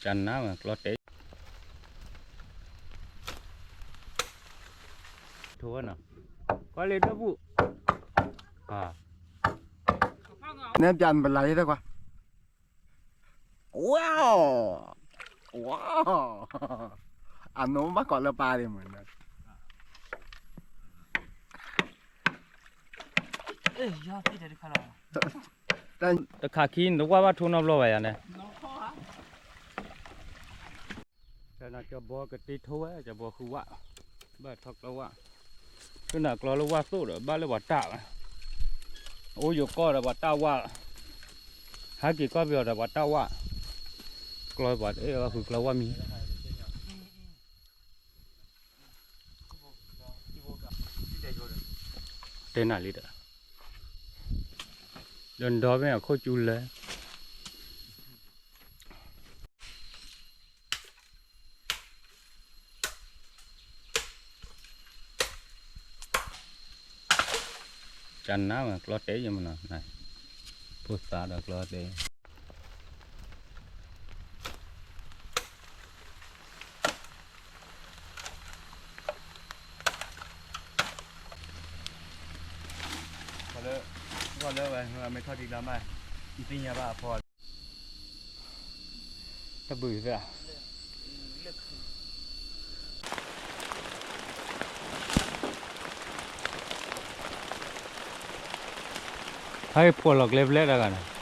ကနါဝဲကျီတဲာ် ထိဝဲနီၤ, ကွၢ်လံဒိၣ်ပူၣ်, နဲပျးနပလၢ်ယဲတကွၢ်, ဝါ, ဝါ, အနိဘၣ်ကိးလၢပၢ်ဒံးမုၢ်နီၤ, တခါခံနတဝၢ်ဘၣ်ထိနီတဘျီဘၣ်ယၤန့ၣ်, ကၠီဘီကတ့ထိဝဲ ကၠီဘီဃုဝၣ်, ဘၣ်ထီၣ်ကျီဝၣ်, သုနၤကျီလၢဝၣ်သိၣ်ဒီး ဘၣ်လၢပှၤတၢ်ဘၣ်, အိၣ်ယိၤကီၢ်ဒီးပှၤတၢ်ဝၣ်, ဟဲက့ၤကီၢ်ပယီၤဒီးပှၤတၢ်ဝၣ်, ကျီပှၤတအဲၣ်ဝဲဃုကျီဝၣ်မံၤ တဲနၤလံဒီး, ဒီးဒီမ့ၢ်အခိၣ်ကၠူလၢ ကနါဝဲကျီတဲာ်ယမနီၤ, ဖိသၣ်ဒီးကျီတဲာ် လၢ ဂီၢ်လၢဝဲ မ့ၢ်ထီၣ်ထံကျါမး ယသ့ၣ်ညါဘၣ်အဖီ တဘုးသၢ ဟဲဖှိၣ်လီၤကျဲဘျဲၣ်တဂၤန့ၣ်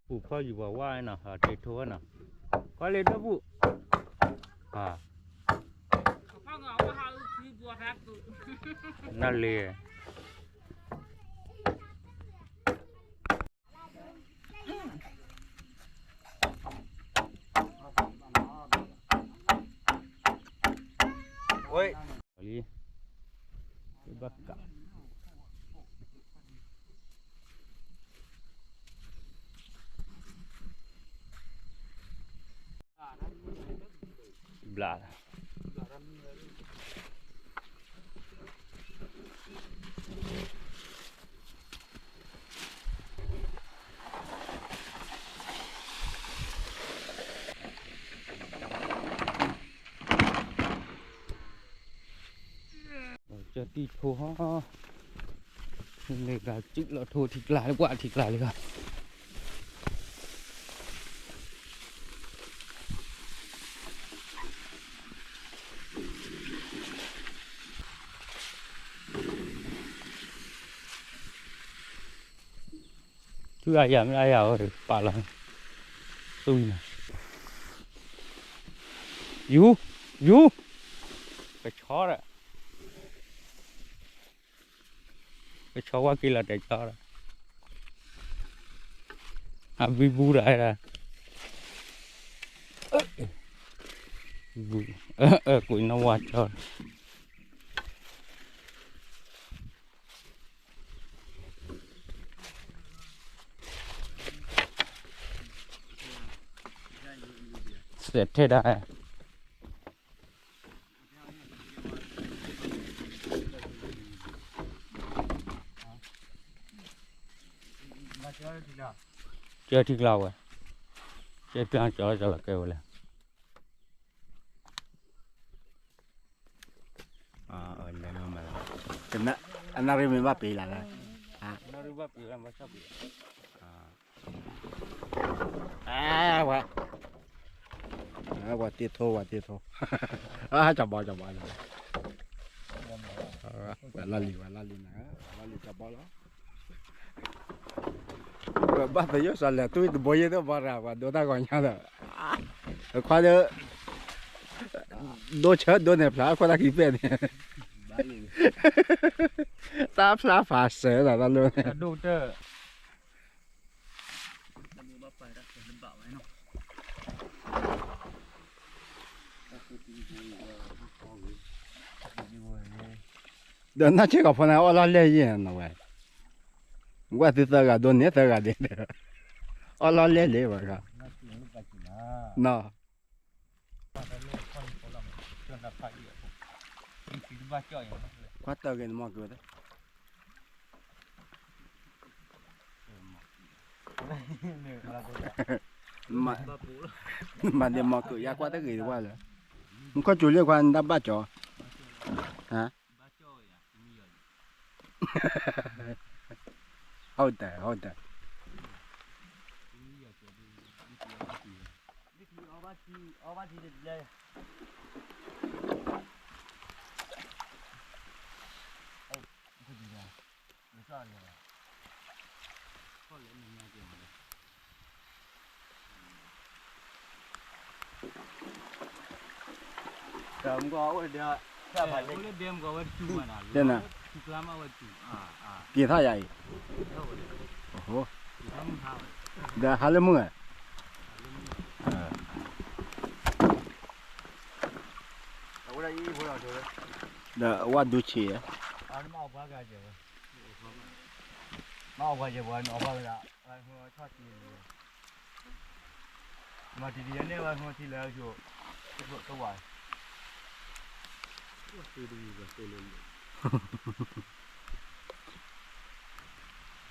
ပူၤဖီၣ်ယူၤပှၤဝၣ်နီၤ တ့ထိဝဲနီၤ ကွၢ်လံဒိၣ်ပူၤ နလ့ လံ ဘၣ်ကး ဘျး ကၠီတံၢ်ထိဟီ မ့ၢ်ဂၤစုၣ်လီၤထိထံကျါလၢပှၤထံကျါလၢ ဆူအယၤမ့ၢ်အယၤအီၤ ပာ်လီၤ သူၣ်နၤ ယူၤ ယူၤ ကဆီဒီး ကဆီဝါက့ၤလီၤတဲာ်ကၠီဒီး အဘံဘူဒီး ကွံာ်နီၢ်ဝါကၠီ စဲးထဲဒၣ် ကၢထံကျါဝဲ ကၢကျါကၠီကၠီလီၤကဲဝဲလဲၣ် အနၣ်ရံၣ်မ့ၢ်ဘၣ်ပ့ၤလၢ်လၢ ဝဲ ဝဲတ့ထိ ဝဲတ့ထိ ကဘီ ကဘီ ဝဲလီၢ်လံၤ ဝဲလီၢ်လံၤနၤ ဝဲလီၢ်လံၤကဘီလီၤ ဝဲဘၣ်သယိၣ်စီၤလဲၤတူၢ်တဘိယ့ၣ်တဘီရၤ ပှၤဒိတၢ်ဂီၤညါဒီး ခွါဒီး ဒိဆၢဒိန့ၣ်ဖျါခိၣ်တၢ်ခံဖဲန့ၣ်, တၢ်ဖျါဖးစၢၤတၢ်တၢ်လၢန့ၣ်, ဒီးနၢ်ဆ့ၣ်ကီၢ်ဖိန့ၣ် အီၣ်လီၤလဲၢ်ယဲၢ်နဝဲ, ဝဲသုသၢဂၤဒိန့ၣ်သၢဂၤဒဲး, အီၣ်လီၤလဲၢ်လံဝဲ, နီၤ ကွၢ်တၢ်ဂ့ၤန့ၣ်မီၢ်က့ၤဝဲ, မၤဒ်မီၢ်က့ၤယါကွၢ်တၢ်ဂ့ၤတဝၢ်လၢ, မူခိၣ်စူၤလံခွါနတၢ်ဘၣ်ကၠီ, ဟါ ဟုတ်တယ် ဟုတ်တယ်. က့ၤထီၣ်ယၤအံၤ, ဒီးဟါလၢမုၢ်ဧါ, ဒီးအဝဲဒူဆံးဧါ, မၤတံၤတံၤန့ၣ်ဝဲဃီထံလၢကၠိ, တဝၤ,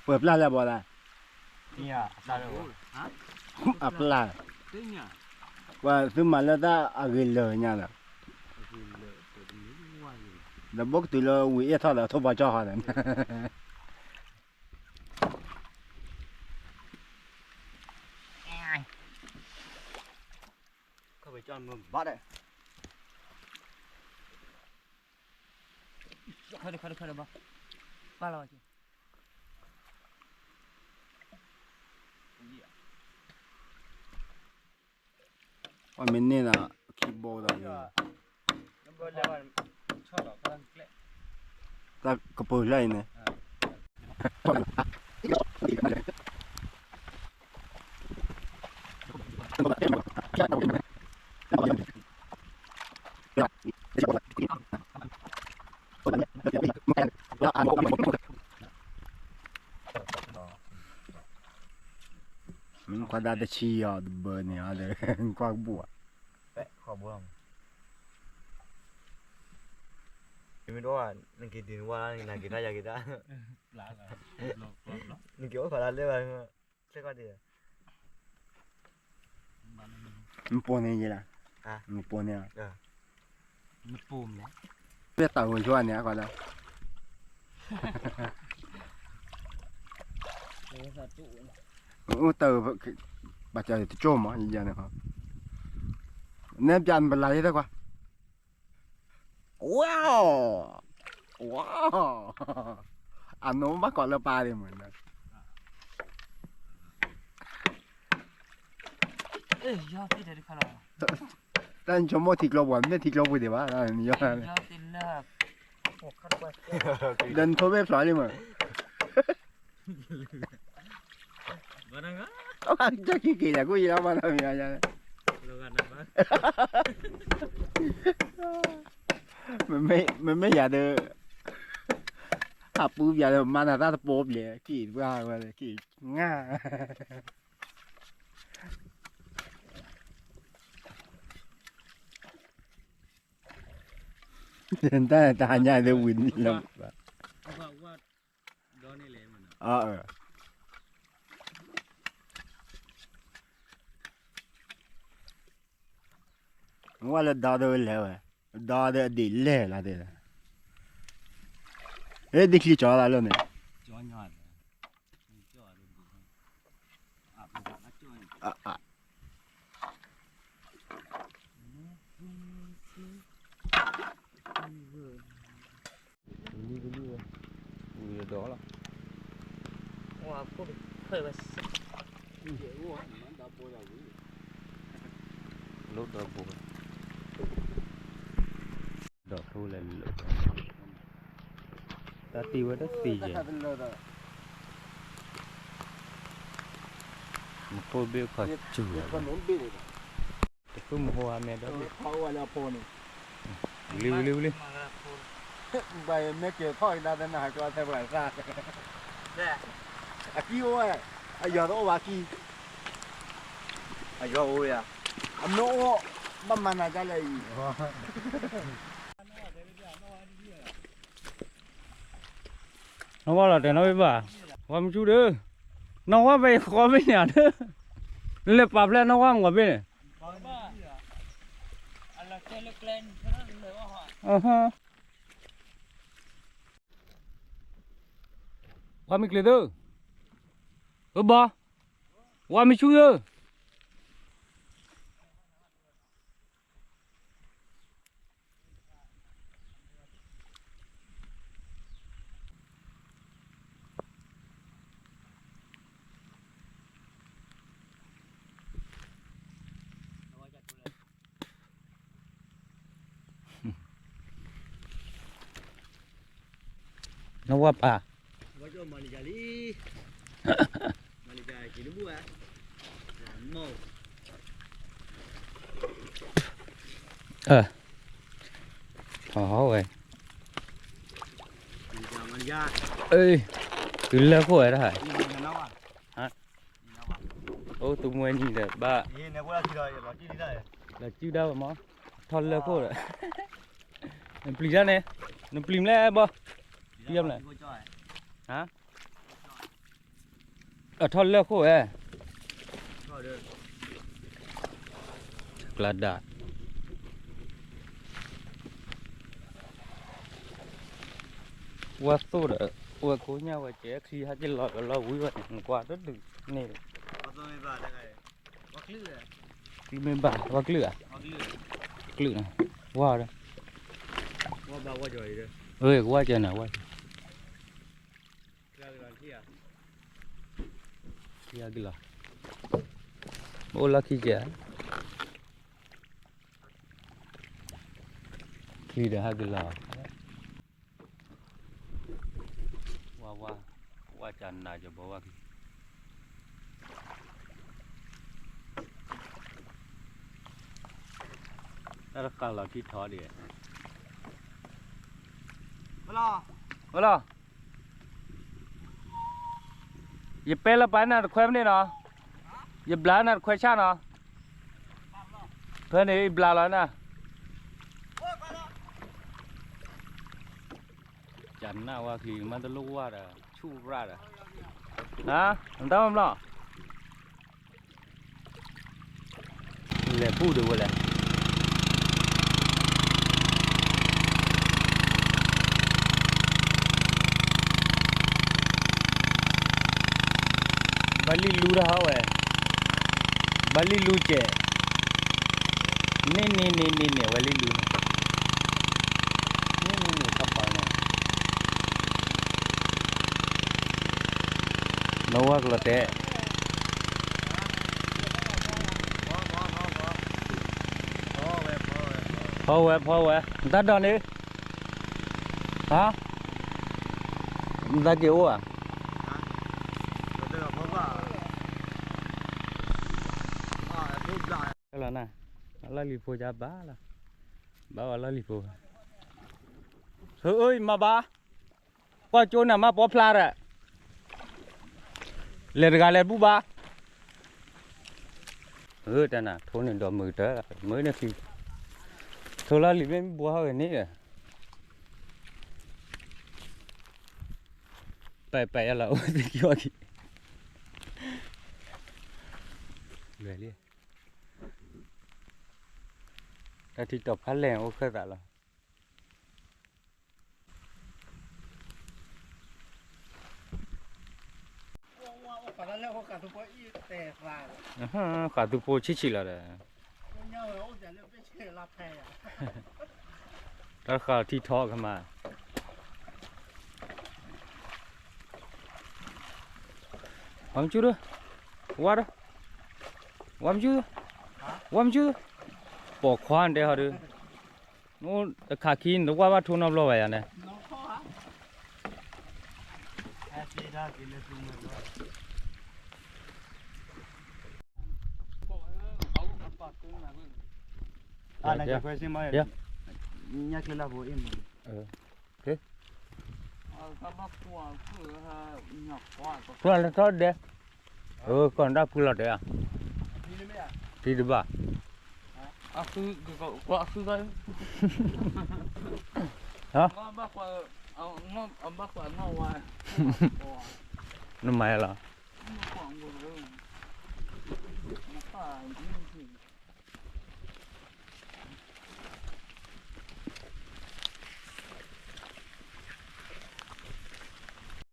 ပှဲၤပျၢ်လၢဘီလၢ, အပျၢ်, ပှၤသုမၤလၢတၢ်အဂ့ၤလၢာ်ညါလီၤ, ဒီးဘိကတုၤလၢဝံၤအ့ၣ်ထီၣ်ဒီးထိၣ်ဘီကၠီၣ်ဃီဒီး ခီၣ်ဖံးကၠီမုၢ်ဘၣ်ဒဲး, ခီၣ်ဒုး ခီၣ်ဒုး ခီၣ်ဒုးဘၣ်, ပၢ်လီၤဝဲက့ၤ, အမ့ၢ်န့ၢ်ဒီး ခံဘိဒီး တၢ်ကပၢၤလၢအံၤန့ၣ် မ့ၢ်ခွါဒါတဆံအီၤတဘၢန့ၣ်အီၤဒီး ကွၢ်ကဘူၣ်ဧါ, မ့ၢ်ဒိၣ်နက့ၤဒုးနဝါနက့ၤတၢ်ယၤက့ၤတၢ်, နက့ၤအိၣ်ခိးလၢလၢ နပိာ်န့ၢ်ယဲလၢ, နပိာ်န့ၢ်, နပိာ်မလဲၣ်, ပတၢ်ဂိၤဆိန့ၣ်အဃိလၢ, အိၣ်တၢ်, ဘၣ်တၢ်တကၠိၢ်မး, ယယၤန့ၣ်, နဲပျးနပလၢ်ယဲၢ်တၢ်ကွၢ် ဝါ, ဝါ, အနိဘၣ်ကီးလၢပၢ်ဒံးမ့ၢ်, တၢ်ဆိကမိၣ်ထံကျိပူၤ မ့ၢ်ထံကျိပူၤဒံးဘၣ်, ဒီးနထိဘ့ၣ်ဖျိးလံမ့ၢ် တၢ်က့ၤက့ၤလၢကူၣ်ယံၤလီၤမးနီၤ, မ့မ့ၢ်ယၤဒီး, ဟးပူပျးဒီး မၤနၤတၢ်တပိဘျဲၣ် က့ၤပှၢ်ဝဲက့ၤ, ငါ, တၢ်တဟါညါဒီးဝံၤလီၤ, အၢ, ဝဲလၢဒီဒီးလဲၤဝဲ, ဒီဒီးအဒံးလဲၢ်လီၤတဲ, ဟဲဒ်ချံကၠီလၢန့ၣ်, လံကလံဝဲ, ဝံၤဒီးလီၤ, လၢဒီဘိ, ဖိလဲၤလိာ်, တၢ်တ့ဝဲတသ့ယဲ, မူခိၣ်ဘ့ၣ်ခီစူၤ, တဃုမူဟိဟါမဲဒီး, ဝံၤလံ ဝံၤလံ ဝံၤလံ, ဘၣ်မ့ၢ်က့ၤခီၣ်အံၤဒၣ်သနာ်က့ အကံအိၣ်ဝဲ, အယွၤတအိၣ်ဘၣ်ကံ, အယွၤအိၣ်ဝဲဧါ, အမ့ၢ်အိၣ်, ဘၣ်မၤနၤဒ်လဲၣ်အံၤ. နီၢ်ဝါလီၤတဲာ်နီၢ်ဝဲဘၣ်, ဝါမဆူၣ်ဒီး, နီၢ်ဝါဖဲယဃီမ့ၢ်န့ၣ်ဒီး, နလဲၤပာ်ဖျါနီၢ်ဝါမ့ၢ်ဘ့ၣ်န့ၣ်, ဝါမ့ၢ်ကျ့ၤသု, အဘီ, ဝါမဆူၣ်ဧၢ. နဝဲပၢ်, ထီၣ်ဝဲ, တုၤလၢခိၣ်ဝဲဒၣ်, အိၣ်သုမွဲနံၤဒီး ဘၣ်, လီၤစုဒၣ်ဝဲမး, ထီၣ်လၢခိၣ်ဒီး, နပျံၤတၢ်န့ၣ်, နပျံၤမလဲၣ်ဘီ, ပျံၤမလဲၣ်, အထီၣ်လၢခိၣ်ဝဲ, ကျါဒၣ်, ဝဲသိၣ်ဒီး, ဝဲကိးညါဝဲကဲချံဟဲက့ၤလီၤလီၤဝံၤဝဲန့ၣ် နကွၢ်တဒုးန့ၣ်, မ့ၢ်ဘၣ်ဝဲကလုၢ်ဧါ, ကလုၢ်န့ၣ်, ဝါဒီး, ဝဲကဝါကဲန့ၣ်ဝဲ, ချံဟဲက့ၤလီၤ, အိၣ်လီၢ်ခံကဲ, ချံဒီးဟဲက့ၤလီၤ, ဝါဝါ, ဝါကနၤကဘီဝါခံ, တၢ်တဃာ်လီၤထံထီၣ်ဒံး, ဝဲလီၤ ယပဲလၢပှၤနၤတခွဲမ့ၢ်န့ၣ်နီၤ, ယဘျါနၤတခွဲဆၣ်နီၤ, ဖဲန့ၣ်ယဘျါလီၤနၤ, ကနၣ်ဝါချံမၤတလိၣ်ဝါဒီး ဆူၣ်ရၣ်ဒီး, နတၢ်မၤဘျီ လဲၤဘူၣ်ဒံးဝဲလဲၣ်, ဘၣ်လံလူတၢ်ဟီဝဲ, ဘၣ်လံလူကဲး, န့ၣ်န့ၣ်န့ၣ်န့ၣ်န့ၣ် ဝဲလံလူ, န့ၣ်န့ၣ်န့ၣ်ခီပီန့ၣ်, နဝဲကလီၤတဲာ် ဖီဝဲ ဖီဝဲ, နတၢ်ဒိးန့ၣ်, ဟါ, နတၢ်က့ၤအိၣ်ဧါ, လီၤနၤ, အလီၢ်လံၤဖိယါဘၣ်လီၤ, ဘၣ်ဝဲလီၢ်လံၤဖိ, ဟၢအၢ ယမၤဘၣ် ကွၢ်ကၠိနၤမး ပီဖျါဒီး, လဲၤတဂၤလဲၤဘူၣ်ဘၣ်, အၢ တၢ်နၤ ထိန့ၣ်ဒီးမုာ်တၢ်, မုာ်န့ၣ်ချံ, ထိလီၤလံၤမ့ၢ်ဘှီဟီဂ့ၤန့ၣ်ဒီး, ပာ်ပာ်ယၤလီၤ အိၣ်သ့ၣ်ကီက့ၤ, လွဲၢ်လံ, တၢ်ထံတီၤဖးလဲၢ်အိၣ်ခၢၣ်သးလီၤ. ဃးသူဖိဆံးဆံးလီၤဒီး, တၢ်ဃးထံထီၣ်ကမၤ, ဝါမဆူၣ်ဒီး, ဝါဒီး, ဝါမဆူၣ်, ဝါမဆူၣ်, ပိာ်ခွါတဲဟီဒီး, အိၣ်တခါခံ နတကွၢ်ဘၣ်ထိနီတဘျီဘၣ်ယၤန့ၣ်. ကွၢ်လၢထီၣ်ဒဲး, ကီၢ်နတၢ်ဖုလီၤတဲာ်, ဖံတဘၣ်, နမၤလီၤ.